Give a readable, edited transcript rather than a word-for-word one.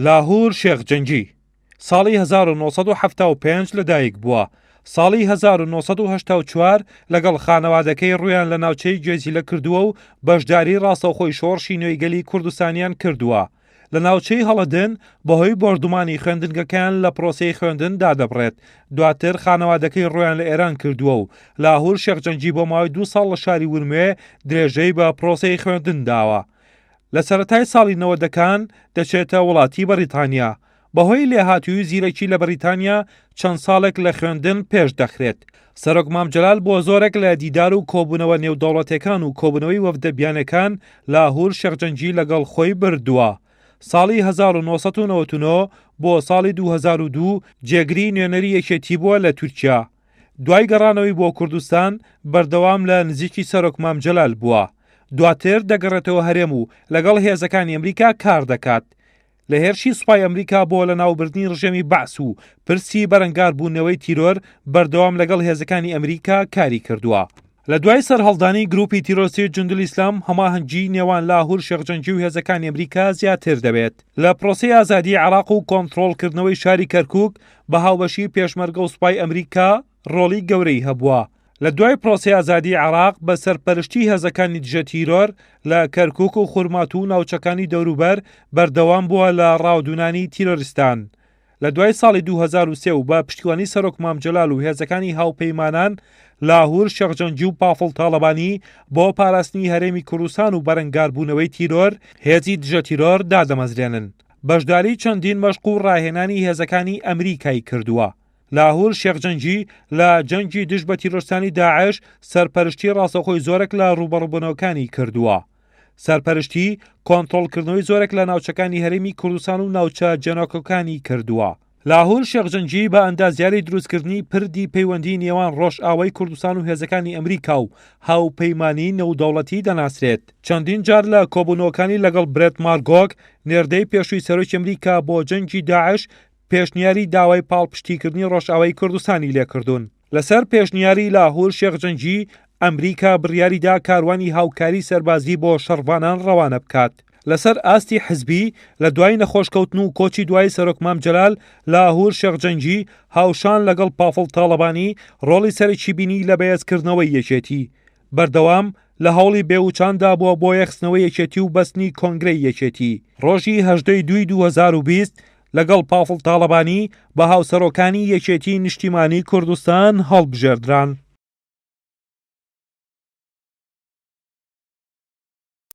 لاهور شێخ جەنگی ساڵی 1975 لەدایک بووە، ساڵی 1984 لەگەڵ خانەوادەکەی ڕوویان لە ناوچەی گوێزیلە کردووە و بەشداری ڕاستەوخۆی شۆڕشی نوێی گەلی کوردستانیان کردووە. لە ناوچەی هەڵەدن بەهۆی بۆردومانی خوێندنگەکەیان لە پرۆسەی خوێندن دادەبڕێت، دواتر خانەوادەکەی ڕوویان لە ئێران کردووە و لاهور شێخ جەنگی بۆ ماوەی دوو ساڵ لە شاری ورمێ درێژەی بە پرۆسەی خوێندن داوە. لە سەرەتای ساڵی نەوەدەکان دەچێتە وڵاتی بەڕیتانیا، بەهۆی لێهاتوویی و زیرەکی لە بەڕیتانیا چەند ساڵێک لە خوێندن پێش دەخرێت. سەرۆک مام جەلال بۆ زۆرێک لە دیدار و کۆبوونەوە نێودەوڵەتیەکان و کۆبوونەوەی وەفدە بیانەکان لاهور شێخ جەنگی لەگەڵ خۆی بردووە. ساڵی 1999 بۆ ساڵی 2002 جێگری نوێنەری یەکێتی بووە لە تورکیا. دوای گەڕانەوەی بۆ کوردستان بەردەوام لە نزیکی سەرۆک مام جەلال بووە. دواتر دەگەڕێتەوە هەرێم و لەگەڵ هێزەکانی ئەمریکا کار دەکات. لە هێرشی سوپای ئەمریکا بۆ لەناوبردنی ڕژێمی بەعس و پرسی بەرەنگاربوونەوەی تیرۆر بەردەوام لەگەڵ هێزەکانی ئەمریکا کاری کردووە. لە دوای سەرهەڵدانی گروپی تیرۆستی جوندولئیسلام هەماهەنگی نێوان لاهور شێخ جەنگی و هێزەکانی ئەمریکا زیاتر دەبێت. لە پرۆسەی ئازادیی عێراق و کۆنترۆڵکردنەوەی شاری کەرکوک بە هاوبەشی پێشمەرگە و سوپای ئەمریکا ڕۆڵی گەورەی هەبووە. لە دوای پرۆسەی ئازادیی عێراق بە سەرپەرشتی هێزەکانی دژە تیرۆر لە کەرکوک و خورماتوو و ناوچەکانی دەوروبەر بەردەوام بووە لە ڕاودوونانی تیرۆریستان. لە دوای ساڵی 2003 و بە پشتیوانی سەرۆک مام جەلال و هێزەکانی هاوپەیمانان لاهور شێخ جەنگی و پافڵ تاڵەبانی بۆ پاراستنی هەرێمی کوردستان و بەرەنگاربوونەوەی تیرۆر هێزی دژە تیرۆر دادەمەزرێنن. بەشداری چەندین مەشق و ڕاهێنانی هێزەکانی ئەمریکای کردووە. لاهور شێخ جەنگی لە جەنگی دژ بە تیرۆرستانی داعش سەرپەرشتی ڕاستەوخۆی زۆرێک لە ڕووبەڕووبوونەوەکانی کردووە. سەرپەرشتی کۆنترۆڵکردنەوەی زۆرێک لە ناوچەکانی هەرێمی کوردستان و ناوچە جێناکۆکانی کردووە. لاهور شێخ جەنگی بە ئەندازیاری دروستکردنی پردی پەیوەندی نێوان ڕۆژئاوای کوردستان و هێزەکانی ئەمریکا و هاوپەیمانیی نێودەوڵەتی دەناسرێت. چەندین جار لە کۆبوونەوەکانی لەگەڵ برێت مارگۆک، نێردەی پێشووی سەرۆکی ئەمریکا بۆ جەنگی داعش، پێشنیاری داوای پاڵپشتیکردنی ڕۆژئاوای کوردستانی لێکردوون. لەسەر پێشنیاری لاهور شێخ جەنگی، ئەمریکا بڕیاریدا کاروانی هاوکاری سەربازی بۆ شەڕڤانان ڕەوانە بکات. لەسەر ئاستی حزبی، لە دوای نەخۆشکەوتن و کۆچی دوایی سەرۆک مام جەلال، لاهور شێخ جەنگی هاوشان لەگەڵ پافڵ تاڵەبانی ڕۆڵی سەرەکی بینی لە بەهێزکردنەوەی یەکێتی. بەردەوام لە هەوڵی بێوچاندا بووە بۆ یەکخستنەوەی یەکێتی و بەستنی کۆنگرەی یەکێتی. ڕۆژی 18 ی دووی 2020 لەگەڵ پافڵ تاڵەبانی بە هاوسەرۆکانی یەکێتیی نیشتیمانیی کوردستان هەڵبژێردران.